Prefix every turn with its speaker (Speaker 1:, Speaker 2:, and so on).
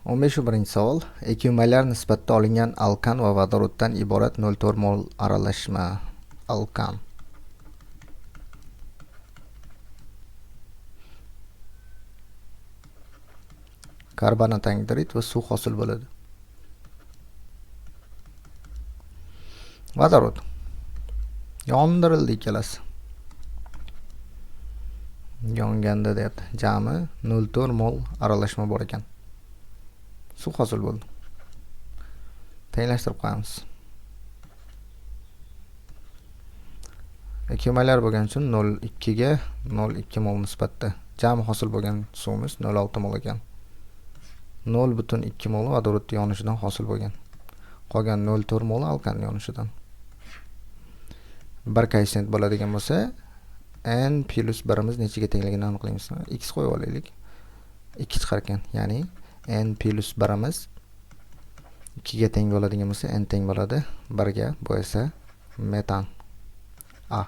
Speaker 1: 15-savol. Ekvimalyar nisbatda olingan alkan va vodoroddan iborat 0,4 mol aralashma. Alkan. Karbonat angidrid va suv hosil bo'ladi. Vodorod. Yondirildi ikkalasi. Yonganda deyapti. Jami 0,4 mol aralashma bor ekan. Suv hosil bo'ldi. Tenglashtirib qo'yamiz. Ekvimalyar bo'lgani uchun 0,2 ga 0,2 mol nisbatda. Jami hosil bo'lgan suvimiz 0,6 mol ekan. 0,2 mol vodorodning yonishidan hosil bo'lgan. Qolgan 0,4 mol alkan yonishidan. Bir koeffitsient bo'ladigan bo'lsa, n plus 1imiz nechaga tengligini aniqlaymiz. X qo'yib olaylik. 2 chiqar ekan. Ya'ni n plus 1imiz 2 ga teng bo'ladigan bo'lsa, n teng bo'ladi 1 ga, bu esa metan A.